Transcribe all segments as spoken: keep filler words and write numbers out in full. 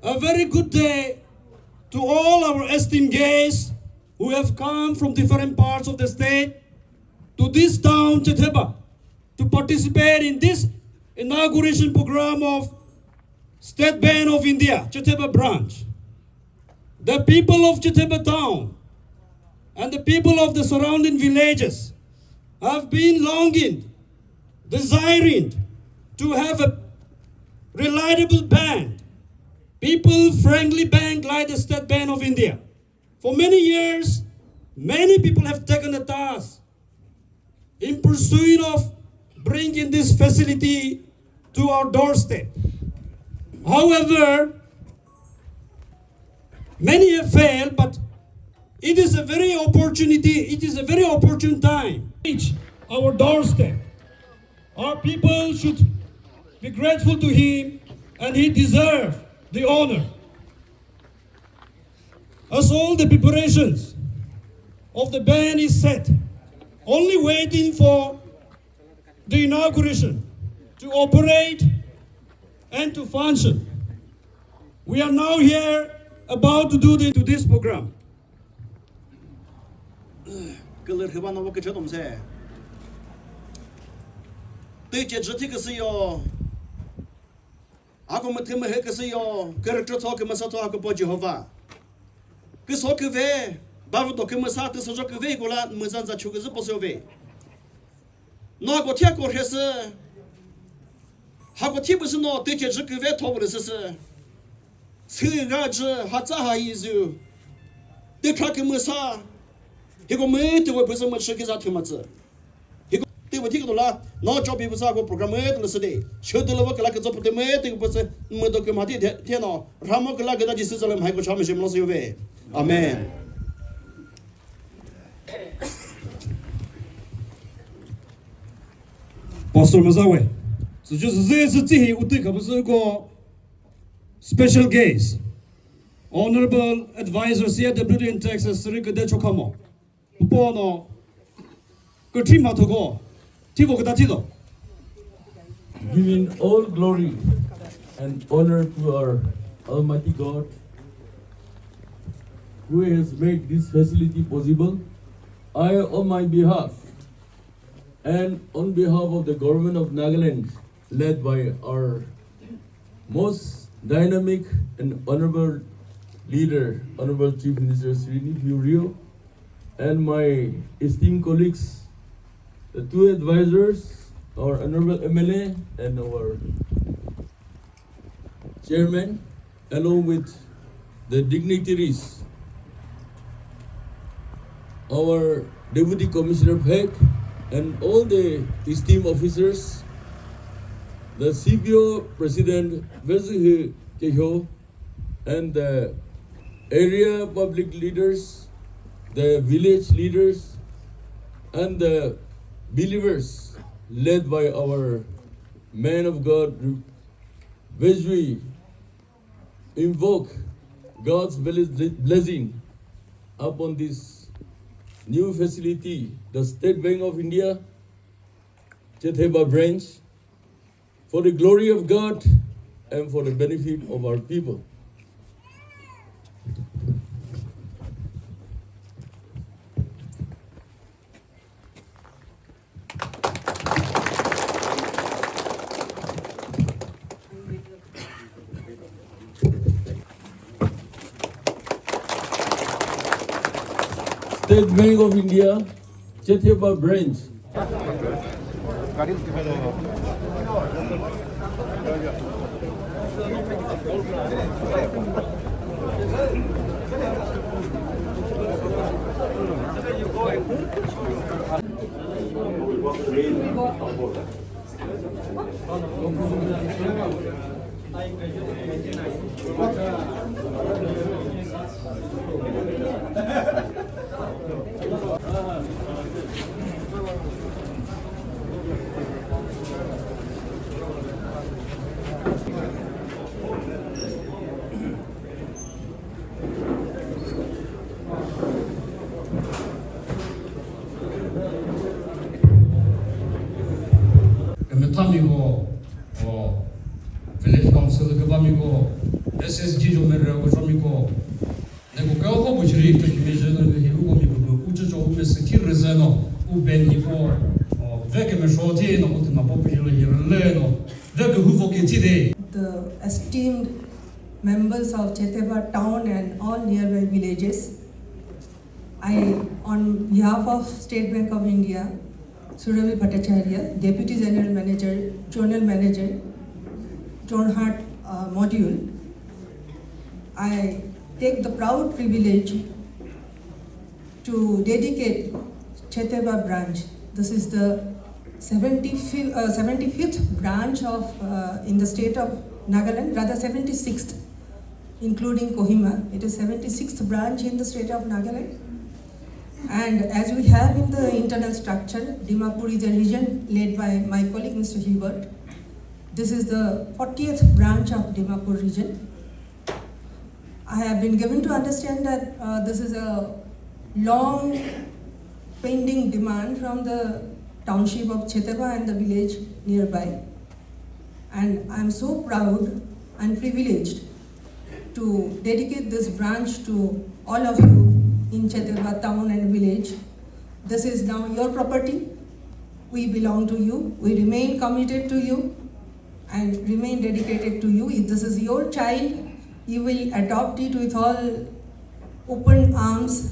A very good day to all our esteemed guests who have come from different parts of the state to this town, Chetheba, to participate in this inauguration program of State Bank of India, Chetheba branch. The people of Chetheba town and the people of the surrounding villages have been longing, desiring to have a reliable bank, people-friendly bank like the State Bank of India. For many years, many people have taken the task in pursuit of bringing this facility to our doorstep. However, many have failed, but it is a very opportunity, it is a very opportune time. Reach our doorstep. Our people should be grateful to him, and he deserves the honor. As all the preparations of the bank is set, only waiting for the inauguration to operate and to function. We are now here about to do the, to this program. Külü rhüba no küchü tümse. Tüche jüthi küsü yo. Ako müthü mühe küsü yo. Kürükrü tho kümüsa tho ako po Jehova. Küso küve. Bavu do kümüsa tüsojo küve kola müzanza chuküzü posyo ve. No ako thia ko rhesü. Hako thi püsü no tüche jü küve tho pülü süsü. Sü ga jü hatsa ha yi zü. Tükra kümüsa. Hiko mütü ko püsü mütü shiki za thüma tsü. Hiko tü wü thi ko la no job yi püsü ko program mütü lü sü de. Shö tü lü wü kala kütso pütü mütü ko püsü mütü ko ma thi the, the no. Ramo kala küta Jisu zalem hai ko chami shim lo sü ve. Amen. Pastor Mazawe. So just zü zü zü hi utü ka püsü ko special guest. Honorable Advisor C I W D in Texas, Sri Kede Chokamo. Pupo no. Ko thi ma thoko. Thi vo küta thi lo. Giving all glory and honor to our Almighty God, who has made this facility possible. I, on my behalf and on behalf of the Government of Nagaland, led by our most dynamic and honorable leader, Honorable Chief Minister Sri Neiphiu Rio, and my esteemed colleagues, the two advisors, our Honorable M L A and our Chairman, along with the dignitaries, our Deputy Commissioner Phek, and all the esteemed officers, the C P O President Vezuhi Kehyo, and the area public leaders, the village leaders, and the believers led by our man of God, Vejui, invoke God's blessing upon this new facility, the State Bank of India, Chetheba branch, for the glory of God and for the benefit of our people. State Bank of India, Chetheba branch. Kümüthami ko, o, village council kübami ko, S S G jo mere ko chomi ko. Ne ko ka ho bu chiri to kimi je no hi ko mi bu ku cho cho me se thi re ze no. U ben hi ko. O, ve ke me sho thi no ko ti ma po pi le hi re le no. Ve ke hu vo ke thi de. The esteemed members of Cheteba town and all nearby villages, I, on behalf of State Bank of India, Surabhi Bhattacharya, Deputy General Manager, Zonal Manager, Jorhat, uh, Module, I take the proud privilege to dedicate Cheteba branch. This is the seventy-fifth, uh, seventy-fifth branch of, uh, in the state of Nagaland, rather seventy-sixth, including Kohima. It is seventy-sixth branch in the state of Nagaland. And as we have in the internal structure, Dimapur is a region led by my colleague, Mister Hubert. This is the fortieth branch of Dimapur region. I have been given to understand that, uh, this is a long pending demand from the township of Cheteba and the village nearby. And I'm so proud and privileged to dedicate this branch to all of you in Cheteba town and village. This is now your property. We belong to you. We remain committed to you and remain dedicated to you. If this is your child, you will adopt it with all open arms.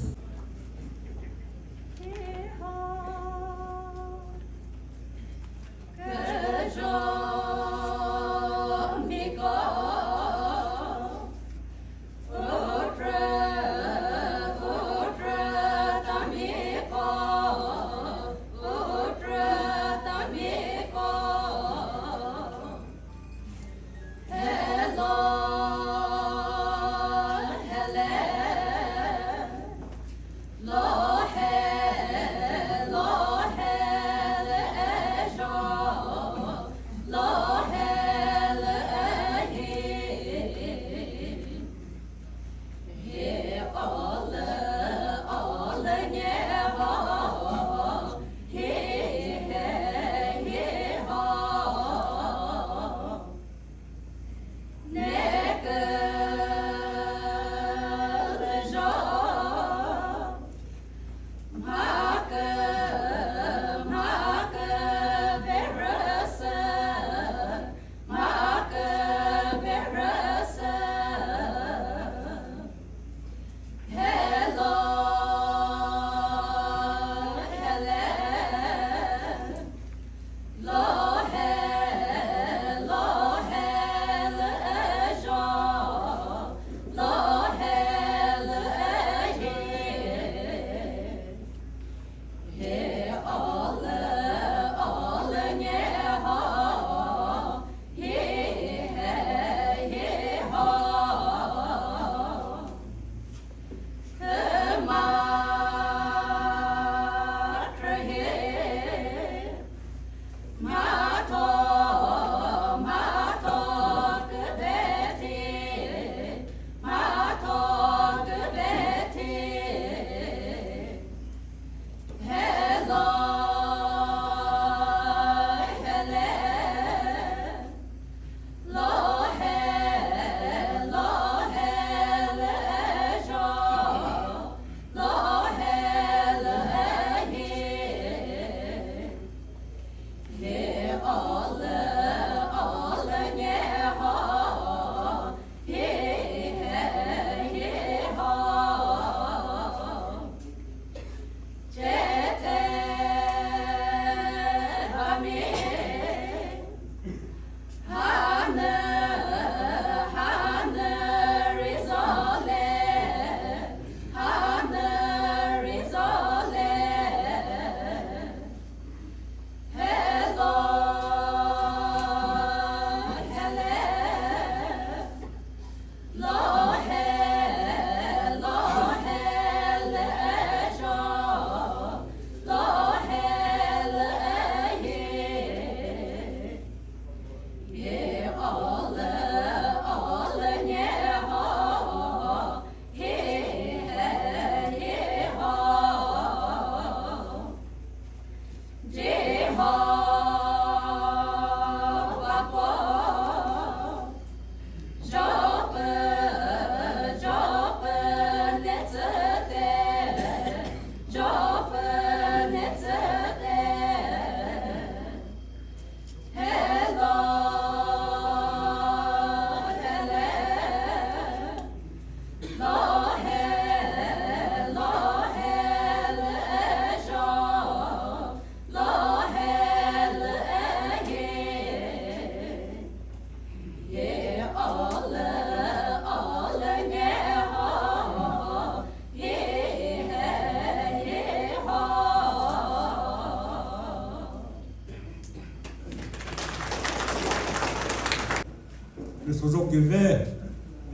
Kujo küve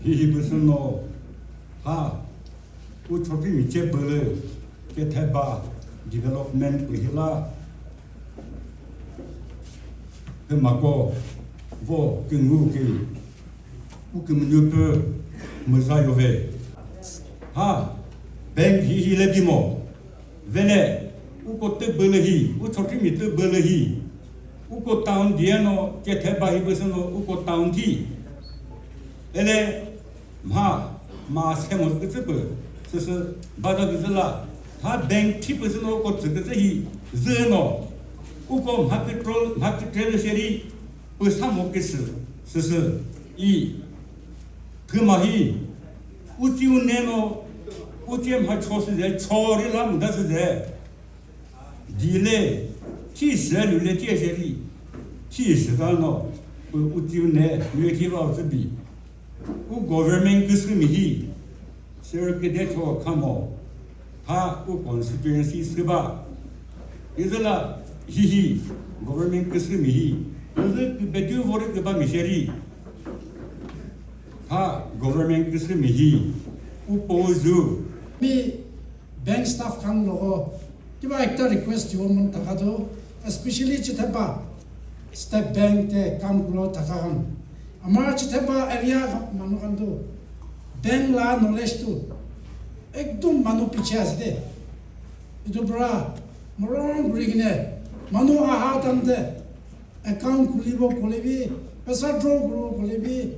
hihi püsü no ha u chotri mi che bülü ketheba development pühila hümako vo küngu ki u kümünü pü müza yove. Ha bank hihi le bimo. Vele, uko tü bülü hi, u chotri mi tü bülü hi. Uko town dieno, ketheba hi püsü no, uko town thi. Ele, mha, ma semo kütsü pü, süsü, bada küzü la, ha bank thi püsü no, uko tsü kütsü hi, zü no. Uko mha control, mha control sheri, püsa mo küsü, süsü, i. Thüma hi, uchi uneno, uchi mha cho süze, cho ri la müda süze. Dile, thi se lüle thi se ri, thi se ta no, u, uchi une, me thi va uchi bi. U government küsü mi hi, sir ke de cho kamo, ha u constituency sü ba. Izala, hi hi, government küsü mi hi, izü betu vori küba mi sheri. Ha government küsü mi hi upo zu. Mi bank staff khan logo kiba ekta request thibo mon thaka do, especially Chitheba State Bank te kam kulo thaka khan. Amar Chitheba area manu khan do bank la knowledge do ekdom manu piche ase de. Itu pura morong guri kine manu aha tam de. Account khulibo kolebi, pesa draw kuribo kolebi,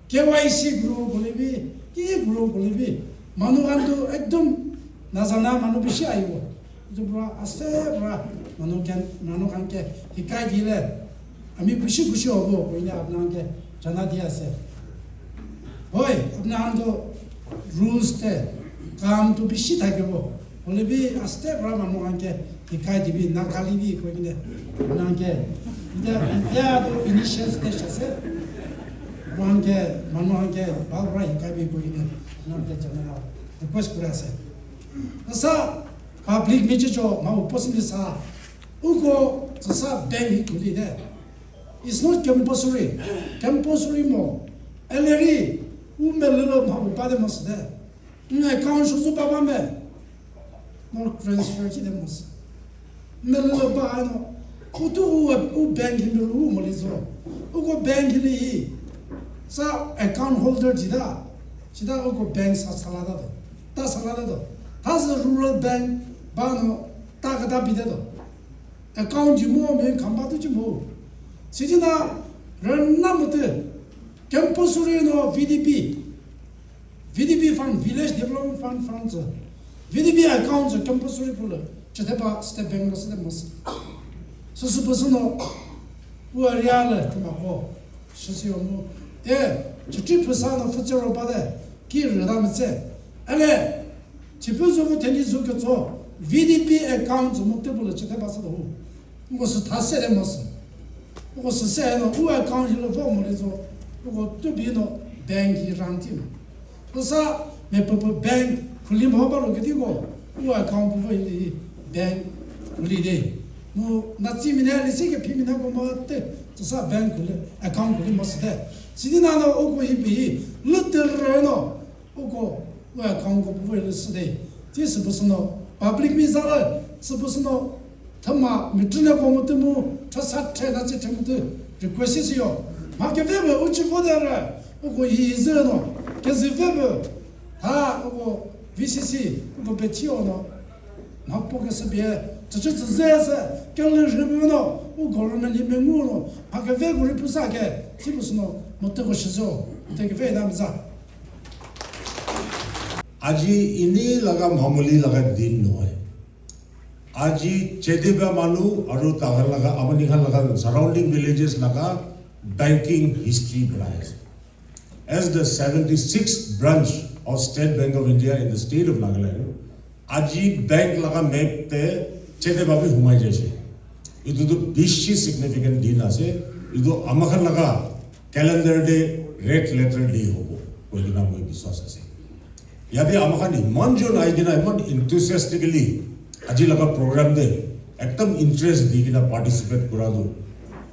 K Y C kuribo kolebi, ki kuribo kolebi, manu khan tu ekdom nazana manu bishi aibo. Etu pura aste pura manu khan, manu khan ke hikai dile, ami khushi khushi hobo koine apna khan ke jana diya ase. Hoi, apna khan tu rules te kam tu bishi thakibo. Holebi aste pura manu khan ke hikai dibi, na khalibi koikene, manu khan ke, ita, ita tu initial stage ase. Manu khan ke, manu khan ke, bhal pura hikai bi koikene, manu khan ke channel request kura ase. Asa public mi chicho, ma uposini sa, uko, sasa bank hi khuli de. It's not compulsory. Compulsory mo. Eleri, u melilo ma upa de mo side. Nge account shuzu baba me. No transfer chi de mos. Melilo ba no. Utu u, u bank hi melu mo lizo. Uko bank hi li. Sa account holder jida. Jida uko bank sa salada do. Ta salada do. Ta se rural bank ba no ta ka ta bide do. Account ji mo me kamba tu ji mo. Sijina ren na mo te. Compulsory no V D B. V D B fund, Village Development Fund fund, V D B account compulsory pula, Chitheba State Bank no state mas. So, so, so, no, u area le, tuma ko, so, so, mu, e, chitri pesa no, future ro ba de, ki re da me che. Ale, chipu zo mo teni zo ke zo, V D B account mo te pula, Chitheba sa do. Ngo sü tha se de mo sü. Ngo sü se no, u account hi lo vo mo le zo. Ngo tu bi no, bank hi rang ti mo. Ngo sa, me pu pu bank, khuli mo ba lo ke ti ngo, u account pu vo hi bank, khuli de. Mo, na chi mi ne, li si ke pi mi na ko mo te, tu sa bank khuli, account khuli mo sü de. Si di na no, u ko hi bi hi, lu te re no, Uko, we account ko puwe le sü de. Ti sü püsü no, public mi za le, sü püsü no, thüma mi tüne ko mu tü mu, tha sa the na chi the mu tü, request si yo. Ma ke ve ve u chi vo de re, uko yi ze no, ke zi ve ve. Ha, uko V C C, uko be chi o no. Ma po ke sü bie, tü chi tü ze se, ke le ri mu no, u government yi me ngu no, ma ke ve ko ri pu sa ke, ti püsü no, mo tü ko shi zo, te ke ve na mi za. Aji ini laga mamuli laga din nohoi. Aji Chitheba manu aru takhan laga, apuni khan laga surrounding villages laga banking history banai ase. As the seventy-sixth branch of State Bank of India in the state of Nagaland, aji bank laga map te Chitheba bi humai jaise. Itu tu bishi significant din ase. Itu amakhan laga calendar te red letter day hobo koikena moi biswas ase. Yate amakhan iman jon ahi kena iman enthusiastically aji laga program te ekdam interest di kena participate kura tu.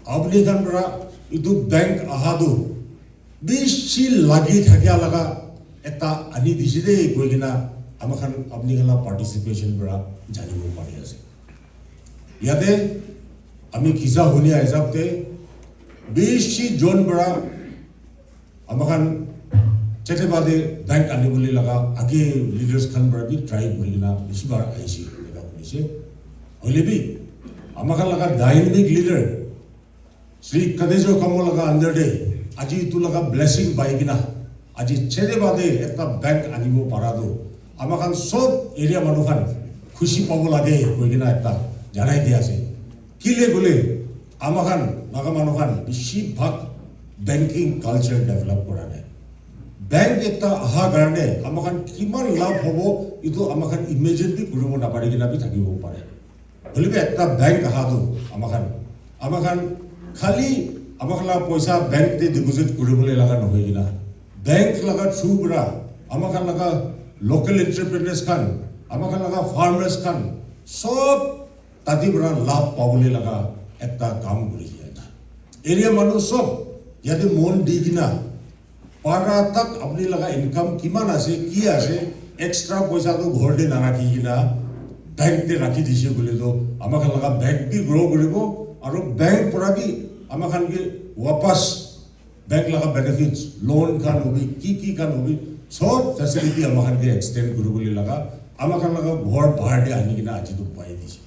Apuni khan para Etu bank aha tu bishi lagi thakia laga ekta ani dise de koi kena ama khan apni khan la participation para janibo pari ase. Yate ami kisa hunia hisab te bishi jon para ama khan Chete bade bank ani bole laga age leaders khan para bi try kuri kena bishi bar aise, eneka kuri se. Hoile bi ama khan laga dynamic leader Shri Kadejo Kamo laga under de aji etu laga blessing pai kena aji chete bade ekta bank anibo para tu ama khan sob area manu khan khushi pabo lage koi kena ekta janai dia ase. Kile kule ama khan Naga manu khan bishi bhag banking culture develop kura nai. Bank ekta aha karne ama khan kiman labh hobo, etu ama khan imagine bi kuribo napari kena bi thakibo pare. Hoile bi ekta bank aha tu ama khan, ama khan khali ama khan la poisa bank te deposit kuribole laga nohoi kena, bank laga through para ama khan laga local entrepreneurs khan, ama khan laga farmers khan, sob tati para labh pabole laga ekta kam kuri ase. Area manu sob yate mon di kena para tak apni laga income kiman ase, ki ase, extra poisa tu ghor te narakhi kena bank te rakhi dise kule tu ama khan laga bank bi grow kuribo, aro bank para bi ama khan ke wapas bank laga benefits, loan khan hobi, ki ki khan hobi, sob facility ama khan ke extend kuribole laga ama khan laga ghor bahar te ani kena aji tu pai dise.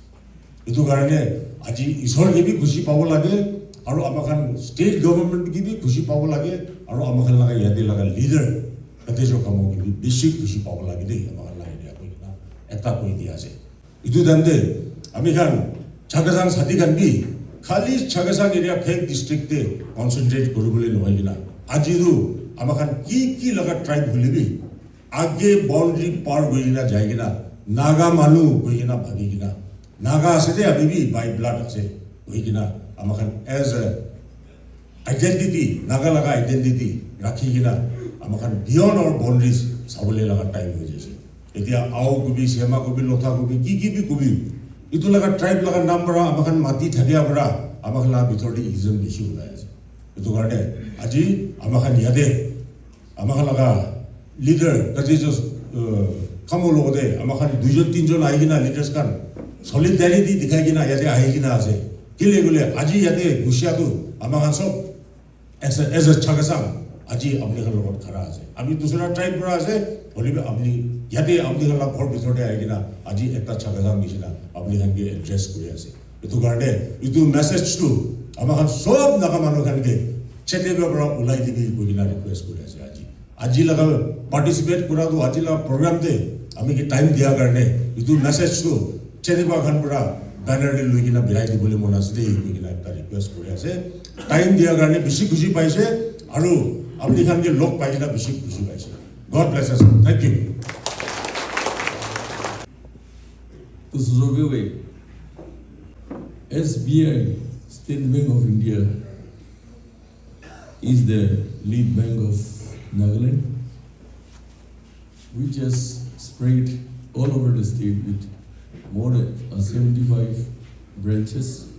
Etu karne aji Isor ke bi khushi pabo lage, aro ama khan state government ke bi khushi pabo lage, aro ama khan laga yate laga leader Kadejo Kamo ke bi bishi khushi pabo lage de, ama khan laga area koi kena ekta koi dia ase. Etu time te ami khan Chakhesang sati khan bi khali Chakhesang area Phek district te concentrate kuribole nohoi kena, aji tu ama khan ki ki laga tribe hule bi age boundary par kuri kena jai kena Naga manu koi kena bhabi kena, Naga ase de, ami bi by blood ase koi kena ama khan as a identity, Naga laga identity rakhi kena ama khan beyond our boundaries sabole laga time hoi jaise. Etia Ao kubi, Sema kubi, Lotha kubi, ki ki bi kubi, etu laga tribe laga nam para ama khan mati thakia para ama khan laga bithor te ism bishi ulai ase. Etu karne aji ama khan yate ama khan laga leader Kadejo, uh, Kamo logote ama khan duijon tinjon ahi kena leaders khan solidarity dikhai kena yate ahi kena ase. Kile kule aji yate gusia tu ama khan sob as a, as a Chakhesang aji apni khan logot khara ase. Ami dusra tribe para ase, hoile bi apni yate apni khan la ghor bithor te ahi kena aji ekta Chakhesang nishina apni khan ke address kuri ase. Etu karne etu message tu ama khan sob Naga manu khan ke chete para ulai dibi koi kena request kuri ase aji. Aji laga participate kura tu aji laga program te ami ke time dia karne etu message tu chete khan para banner te lui kena birai dibole mon ase de koi kena ekta request kuri ase. Time dia karne bishi khushi paise, aro apni khan ke log pai kena bishi khushi paise. God bless us. Thank you. Kusuzoviwe, S B I, State Bank of India, is the lead bank of Nagaland, which has spread all over the state with more than uh, seventy-five branches,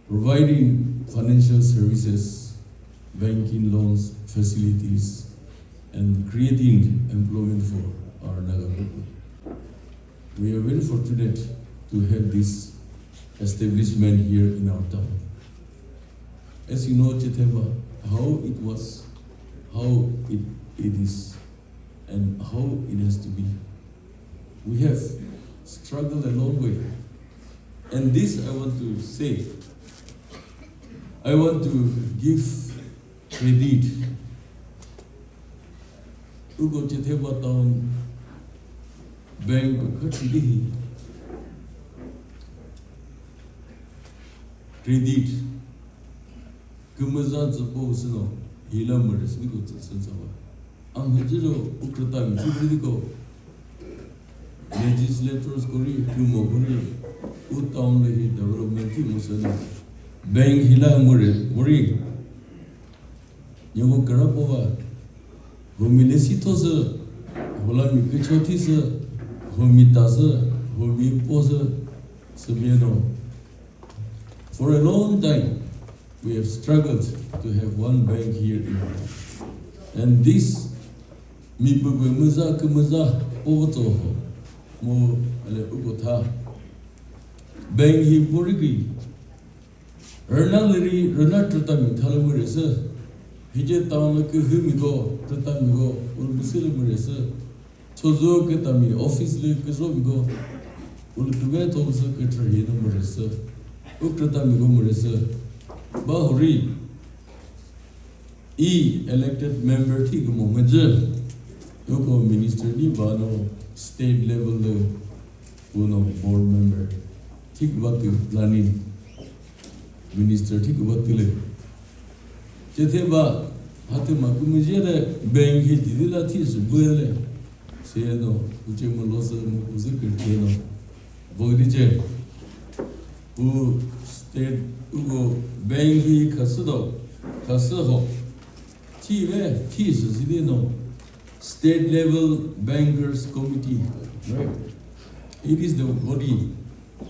providing financial services, banking loans, facilities, and creating employment for our Naga people. We are very fortunate to have this establishment here in our town. As you know, Chetheba, how it was, how it, it is, and how it has to be. We have struggled a long way. And this I want to say, I want to give credit. Uko Chetheba Town Bank khachi dihi credit kümüza tsüpo süno hila mürüsmiko tsüsü tsaba. Ang hüjüro ukrüta mi chübri diko. Legislators kori, kümo kori, u town le hi development ki musana. Bank hila mure, muri. Nyobo kara pova. Humi le sitho sü, hola mi kücho thi sü, humi ta sü, humi po sü, sü bieno. For a long time, We have struggled to have one bank here in Ro. And this, mi püpü müza kümüza povo tso ho. Mu ale uko tha. Bank hi pori ki. Rüna liri, rüna trüta mi thalü mürüsü. Hije town lü kühü mi go, trüta mi go, ulbüsü lü mürüsü. Chozo kütami office lü küzho mi go, ulü küve thomsü kütrü hi nü mürüsü. Ukrütami go mürüsü. Bahuri, i elected member thi kümo müzü. Yoko minister ni ba no state level lü uno board member. Thi küba tü planning minister thi küba tü le. Chethe ba, hathe ma kümüzhe de bank hi didi la thi sü bue le. Se no, uche mo lo sü mo uzü kürke no. Bo di che. U state ugo bank hi khasü do, khasü ho. Thi ve, thi sü zidi no. State level bankers committee, right? It is the body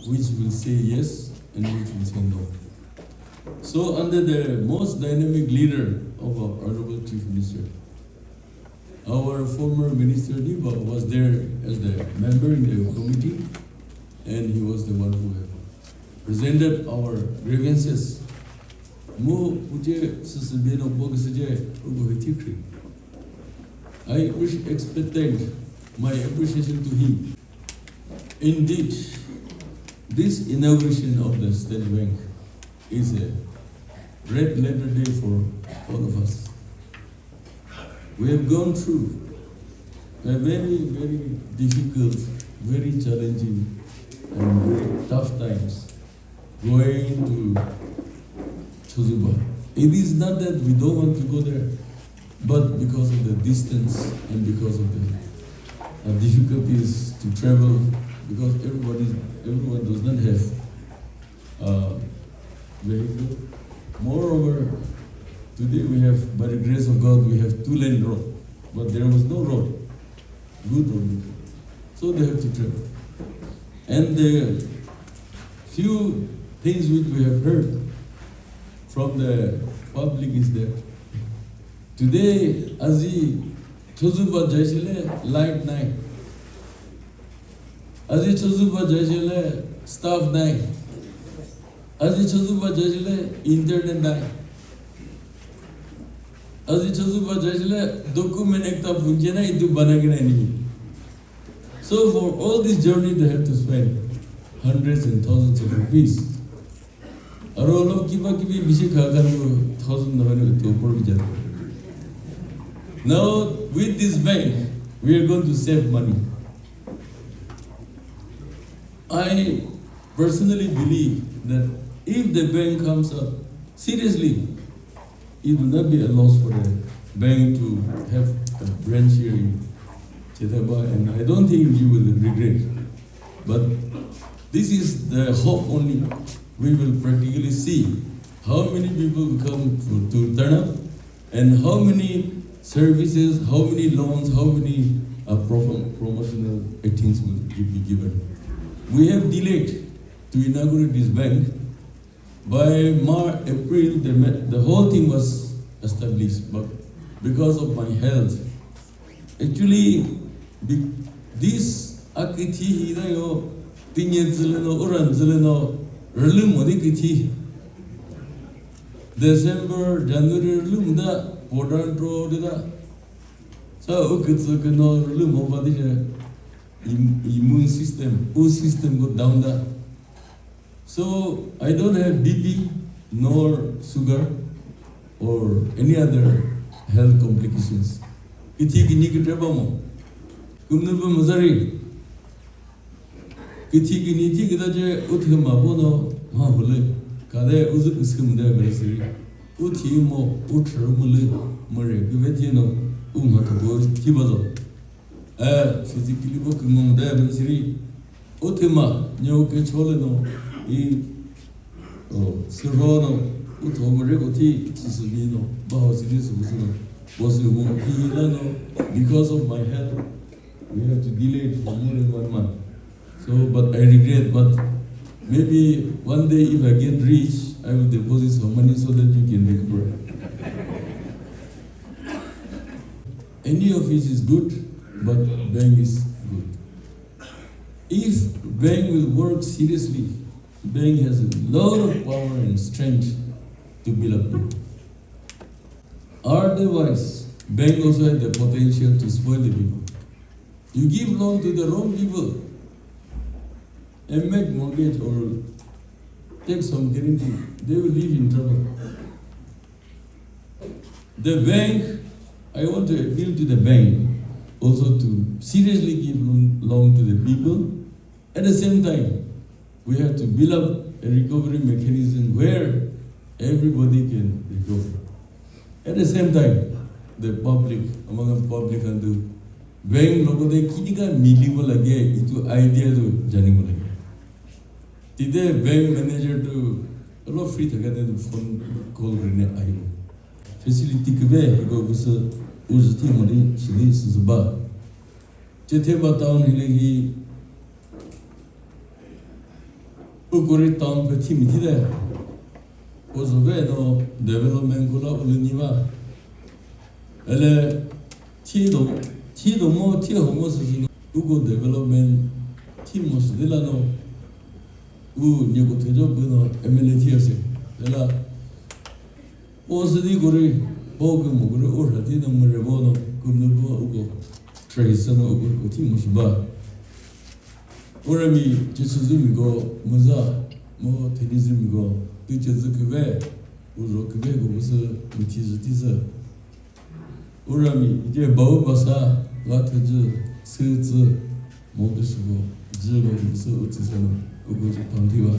which will say yes and which will say no. So under the most dynamic leader of our Honorable Chief Minister, our former Minister Diba was there as the member in the committee, and he was the one who have presented our grievances. Mo uche sisi beno bo küsüje ugo hithi kri. I wish extend my appreciation to him. Indeed, this inauguration of the State Bank is a red letter day for all of us. We have gone through a very, very difficult, very challenging, and very tough times going to Chozuba. It is not that we don't want to go there, but because of the distance and because of the uh, difficulties to travel, because everybody, everyone does not have uh, vehicle. Moreover, today we have, by the grace of God, we have two lane road, but there was no road, good road before. So they have to travel. And the few things which we have heard from the public is that today, azi Chozuba jaishile light nai. Azi Chozuba jaishile staff nai. Azi Chozuba jaishile internet nai. Azi Chozuba jaishile document ekta phunche nai itu banai kena ni. So for all this journey, they have to spend hundreds and thousands of rupees. Aro olo kiba kibi bishi kha khan ko thousand naira ko to upor bi jata. Now, with this bank, we are going to save money. I personally believe that if the bank comes up seriously, it will not be a loss for the bank to have a branch here in Chetheba, and I don't think you will regret. But this is the hope only. We will practically see how many people will come to, to turn up and how many services, how many loans, how many uh, pro- promotional things will be given. We have delayed to inaugurate this bank. By March, April, the, ma- the whole thing was established. But because of my health, actually, be- this akithi hi da yo, tinye züleno, uran züleno, rülü mo di kithi. December, January rülü mo da, border draw di da. Sa u kütsü küno rülü mo ba di je, im- immune system, u system go down da. So I don't have B P nor sugar or any other health complications. Kithi kini kitre ba mo. Kumnu ba muzari. Kithi kini thi kita je uthima bono ma hule. Kade uzu kusum de beresiri. Uthi mo uthru mule mure kuve thi no u ma to go thi ba zo. Eh, physically bo kümüng de bün siri. O thüma, nyo ke chole no, i, o, siro no, u thomore o thi, sisübi no, ba ho siri sübüsü no, bo sü mo, hi la no, because of my health, we have to delay it for more than one month. So, but I regret, but maybe one day if I get rich, I will deposit some money so that you can recover. Any office is good, but bank is good. If bank will work seriously, bank has a lot of power and strength to build up people. Otherwise, bank also has the potential to spoil the people. You give loan to the wrong people and make mortgage or take some guarantee, they will live in trouble. The bank, I want to appeal to the bank also to seriously give loan, loan to the people. At the same time, we have to build up a recovery mechanism where everybody can recover. At the same time, the public, among the public and the bank logo de kinika mili bo lage, itu idea tu jani bo lage. Tide bank manager tu alo free thaka de phone call rine ayo. Facility kebe hiko kusa uziti modi sili suzba. Chetheba town hile hi ukuri town pe thimi thide. Ozove no development kula uluniva. Ele thi do, thi do mo, thi ho mo sü uko development thi mo sü dela no. U nyeko thejo bu no M L A thi ase. Dela o sü di kori, o ke mo kori, o rha thi no mo re bo no, kum no bo uko trace no uko, uko thi mo sü ba. Urami chisüzümiko müza, mo thenizümiko tüchezü küve, uzo küve ko müsü müthizü tizü. Urami ije bau basa, la thüzü, sü tsü, mo küsüko, zü ko müsü utsü seno, uko zü panthiwa.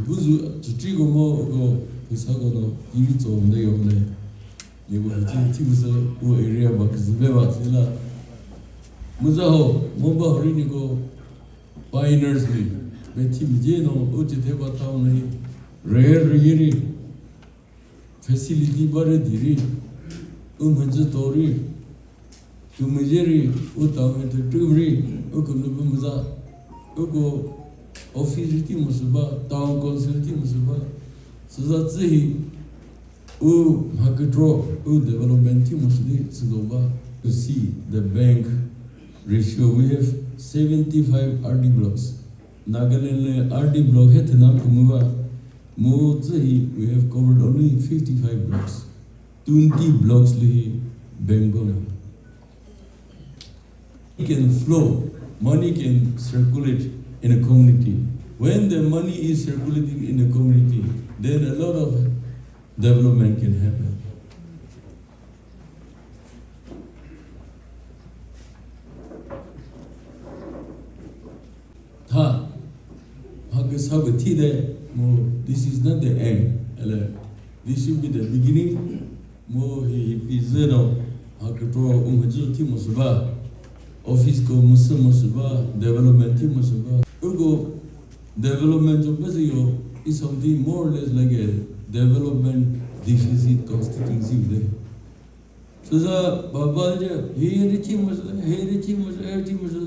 Küzü chichi ko mo uko püsa ko no T V tso nde yo ne. Ni ko hichi hichi müsü u area ba küzü be ba sila. Müza ho, mo ba hori ni ko pioneers ni. Be team je no u chetheba town ni. Re re ri. Facility ba re di ri. U mhüzü to ri. Kümüzeri, u town tütüvri, u kümüzü kümüza, u ko office ti müsüba, town council ti müsüba, süza tsühi, u mhakütro, u development ti müsüdi südoba. To see the bank ratio, we have seventy-five R D blocks. Nagaland le R D block he thünam kümüba, mu tsühi, we have covered only fifty-five blocks. Twenty blocks lihi bank ba. Money can flow, money can circulate in a community. When the money is circulating in the community, then a lot of development can happen. Tha, mha küsa pü thi de, mo, this is not the end. Ele, this should be the beginning. Mo hi, hi pi zü no, mha kükro u mhüzü thi mo sü ba. Office ko müsü mo sü ba, development thi mo sü ba. Uko development jo pesi yo, is something more or less like a development deficit constituency de. Süsa baba je, he ri chi müsü, he ri chi müsü, he ri chi müsü.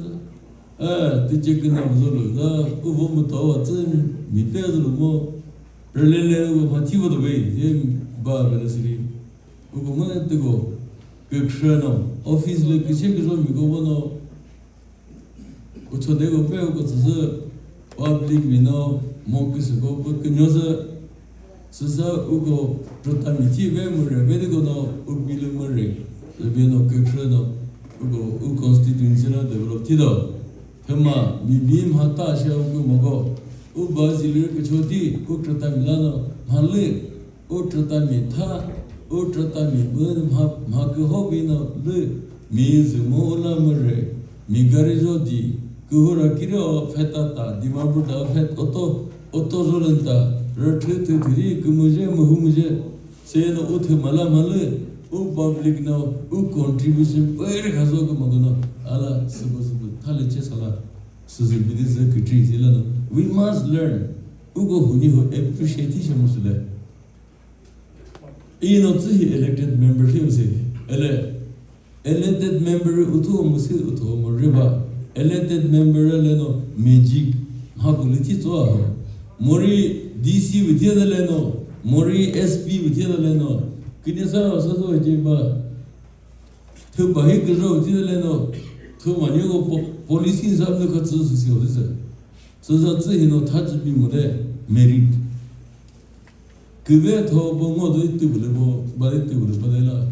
Eh, ti che kina müsü lo, da, u vo mu tawa tsü, mi pe zü lo mo. Rele le, u ma chi vo do be, ye ba be le siri. U ko mo ne te ko, ke kre no, office le ke che ke zo mi ko vo no. Ucho de ko pe ko tsü public mi no mo küsüko pü künyo zü süsa uko prüta mi thi ve mü re ve de ko no u bi lü mü re ve no kükre no uko u constituency no develop thi do. Thüma mi bi mha ta she uko mo ko u ba zi lü kücho thi u prüta mi la no mha lü U krütami tha, u krütami bü mha, mha küho bi no lü, mi zümo u la mü re, mi gari zo di, kühu ra kiri o phe ta ta, Dimapur ta phe auto, auto zo lün ta, rü thü thü thiri, kümüzhe, mühümüzhe, se no u thüma la mha lü, u public no, u contribution, peri kha zo kümüzhe no, ala, sübü sübü, tha lü che sala, süzü bidi zü kütri zila no, we must learn, uko huni ho appreciate shi mü sü le. Ino tsühi elected member thiu se. Ele elected member utho mu se utho mu riba. Elected member le no magic mha politics tso a ho. Mori D C vü thie de leno, mori S P vü thie de leno, künye sa sa zo je ba. Thüba hi küzho vü thie de leno, thüma nyo ko po-, policy sa nü ka tsü sü si ho de se. Sü sa tsü hi no tha tsü bi mo de merit. Küve tho bo ngo do itu bu le bo, ba itu bu le ba de la.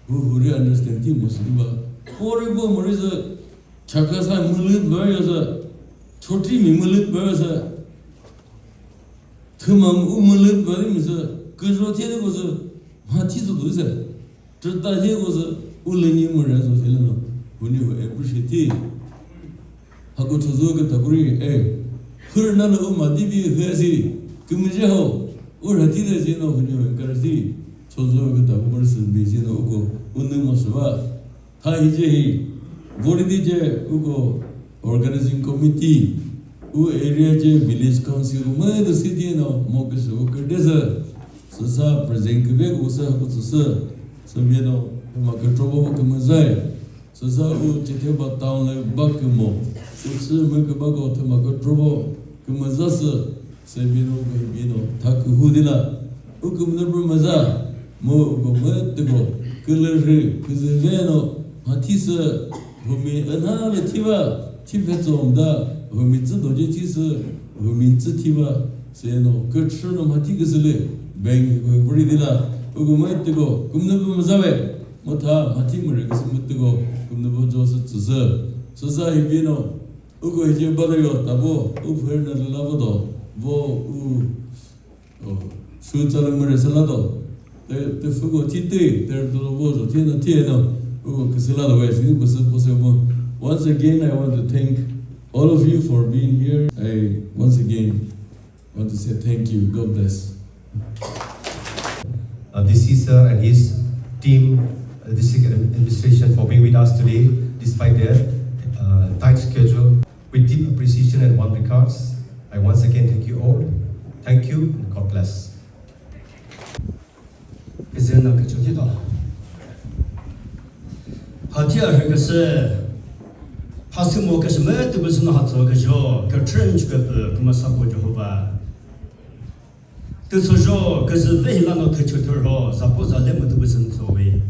Hu hu ri understand thi mo sü ba. Pori bo mori sa, chaka sa mülü ba ya sa, chotri mi mülü ba sa. Thüma u mülü ba de mi sa, küzho thie de ko sa, ma thi zo do sa. Chüta thie ko sa, u le ni mo re zo thie le no. Hu ni hu appreciate thi. Hako chozo küta kori, eh, hür nano u ma dibi hüya si, kümüzhe ho, u rhati de si no hünyo encourage si, chozo küta kori sü bi si no uko, u nü mo sü ba. Tha hi je hi, vori di je uko organizing committee, u area je village council, u mü de city no, mo küsü u kürde sü, sü sa present kübe ko sü hako tsü sü, sü bi no, ma kükro bo kümüzhe. Süsa u Chetheba town lü ba kümo, u chü mü kübako thüma kükro bo kümüza sü, sü bino kü bino tha kühu dila. U kümüzü pü müza, mu u kümütüko, külürhü, küzüve no, mhathi sü, humi ünha lü thiva, thiphe tsomda, humi tsü doje thi sü, humi tsü thiva, sü no, küchü no mhathi küzülü, beng hi kü vuri dila, u kümütüko, kümüzü pü müza ve. Mu tha mhathi mürü küsü mütüko kümüzü pü jo sü tsüsü. Süsa hipino, uko hiji bado yo, tabo, u phür na lüla vodo, vo u, o, sü tsalü mürü sala do. Te, te fuko thi te, te do vo jo thi na thi no, uko küsü la do we, sini küsü pose mo. Once again, I want to thank all of you for being here. I once again want to say thank you. God bless. Uh, D C sir and his team, uh, district admi-, administration for being with us today, despite their, uh, tight schedule. With deep appreciation and warm regards, I once again thank you all. Thank you and God bless. Küzüna küchotito. Hathi a hü küsü, hasümo küsü mütü pü sü no hatso küzho, küthüm chü küpü, kümüsa ko Jehovah. Tüsozho, küzü ve hila no küchü thürho, zapo za le mütü pü sü no zoe.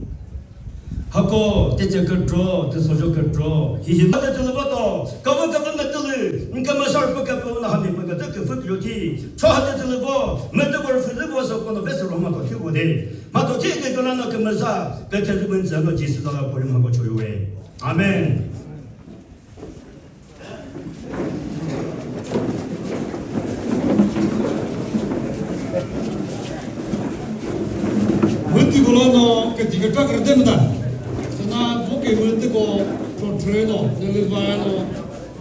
Hako, tete kükro, tüsozho kükro, hihi. Hate tülü vato, kavü kavü mütülü, nka masar pü kapü na hami pü katü küfü kyo thi. Cho hate tülü vo, mütü kor fü lü vo so kono ve sü roma to thi vo de. Ma to thi ke kola no kümüza, ke thezü bün zano Jisu zala pori ma ko choyo we. Amen. Mütüko la no, ke tike trak rete müta. Sana bu ke mütüko, cho tre no, ne le va no.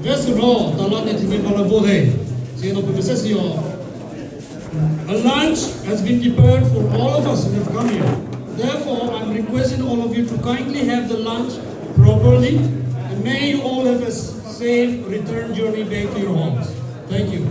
Ve sü ro, tala ne tike bala vo de. Se no pe se si yo. A lunch has been prepared for all of us who have come here. Therefore, I'm requesting all of you to kindly have the lunch properly, and may you all have a s-, safe return journey back to your homes. Thank you.